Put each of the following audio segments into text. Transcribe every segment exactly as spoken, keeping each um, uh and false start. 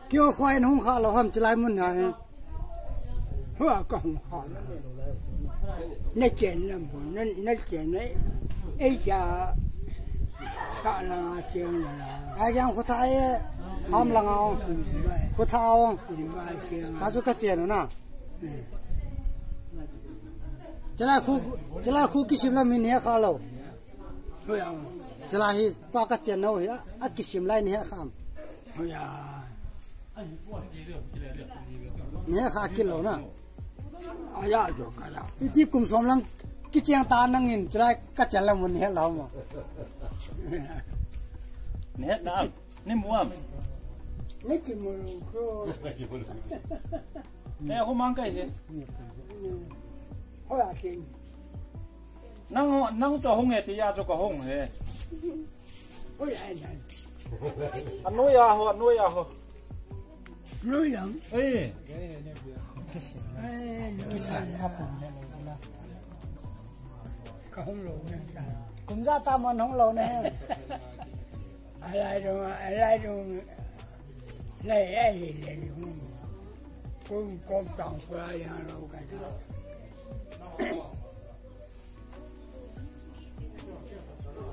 Kio khoi hung kha lo ham chilai mun ha. Hua ka hung kha lo. Na chen lam bu, na, na chen na. Ei cha. Sa la chen la. Ai yang khu tha e. Ham la ngau. Khu tha ong. Ka chu ka chen na. Chilai khu, chilai khu kisim la min he kha lo. Hoi a. Chilai hi, tua ka chen no hi, a, a kisim lai ni he kham. Hoi a. Ni he kha kilo na. A ya jo ka ya. Iti kum som lang kicheng ta nangin, chilai ka chen la mun ni he la mo. Ni he na, ni mu am. Ni ki mu ko. Ne, ko mang kai he. Hoi a kin. Nang, nang chu hung e, ti a chu ka hung e. Oi, ai, ai. Anoi a ho, anoi a ho. Noi lang. Ei. Ai, noi lang. Ka hung lo ne. Kum ja ta man hung lo ne. Alai dong, alai dong. Lai, ai, lai, lai, hung. Kum, kum tang pula yang lo ka.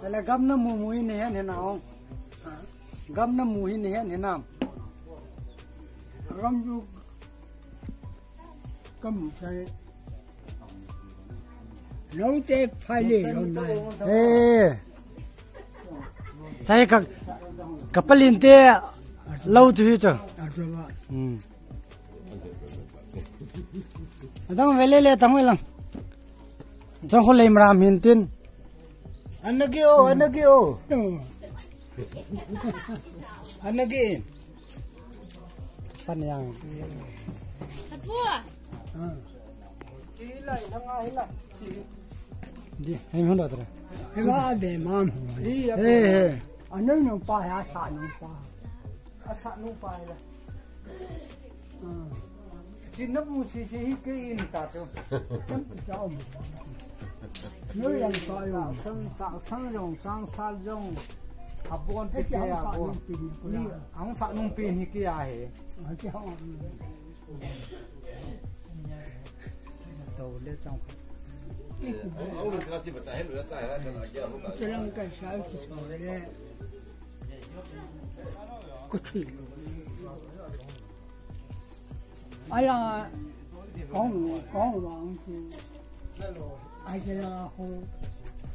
Tale gam na mu mu hi ne hen hen a ong. Gam na mu hi ne hen hen am. Gam ju ka mu sai. Lo te phai le lo nai. Eh. Sai ka, ka palin te lo tu hi chu. A chu ba. Hmm. Adang vele le tang lang. Chang khu lei mram hin tin. Anagi o, anagi o. Anagi. San yang. Apu. Ah. Di, hei hon da tra. Hei ba de mam. Hei, hei. Anu nu pa ya sa nu pa. Asa nu pa ya. Ah. Chin na bu si si hi ke in ta chu. Noi lang pa yo. Sang, ta, sang jong, sang sal jong. Abon te ke abon. Ni, ang sa nung pin hi ke a he. Ah, ke ha. To le chang. Chalang ka sa ki so le. Ko chi lo. Ala, kong, kong wang chu. Ai, ke la ho.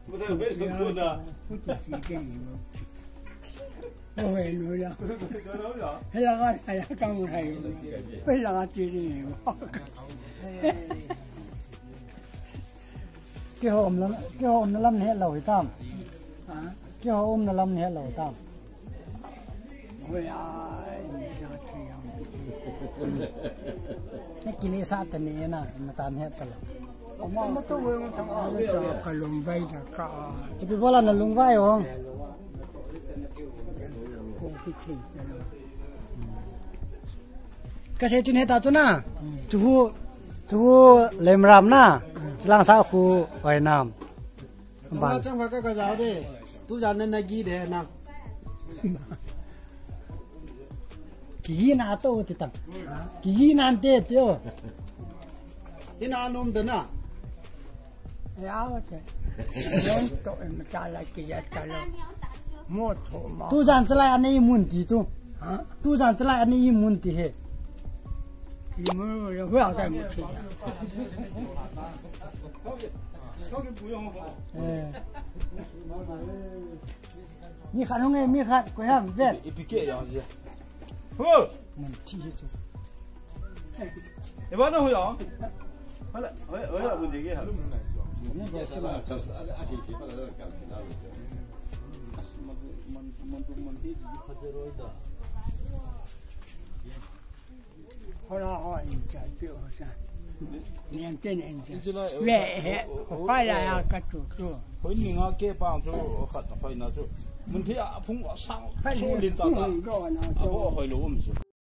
Ku ta ve ku na. Ku ti si ke ni. Oi, no la. Hela ga, hela ga mu hai. Hela ga ti ni. Keiho umna, keiho umna lam ni het lou hitam. Ha? Keiho umna lam ni het lou hitam. Hoi a, na kile sa ta ni na, ma tan het ta lou. Ama na to we ta ka lung bai ta ka. Ipi bola na lung bai ho. Ko ki thei ta lou. Ka sei tun heta tuna. Chu hu, chu hu lemram na. Chilang sa khu oi nam. Ba chang ba ka ka jao de. Tu jan na gi de na. Ki na to ti tang. Ki na te ti o. Ina nom de na. Ya, wa che. Don to em ta la ki ya ta lo. Mo to ma. Tu jan chalai anei mun ti tu. Ha? Tu jan chalai anei mun ti he. Ki mo ya hua ka mo ti. Eh. Mi khat hung e, mi khat, koi ham, vet. Ipi ke ya, ya. Ho! Mun thi hi chu. E ba na ho ya. Hala, hala, hala, mun de ke ha. Hoi la ho in cha pi o cha. Nian ten in cha. Ve he, ho pa la ya ka tu tu. Hoi ni nga ke pa chu, khat hoi na chu. Mun thi a phung sang, su lin ta ta. A bo hoi lo um chu.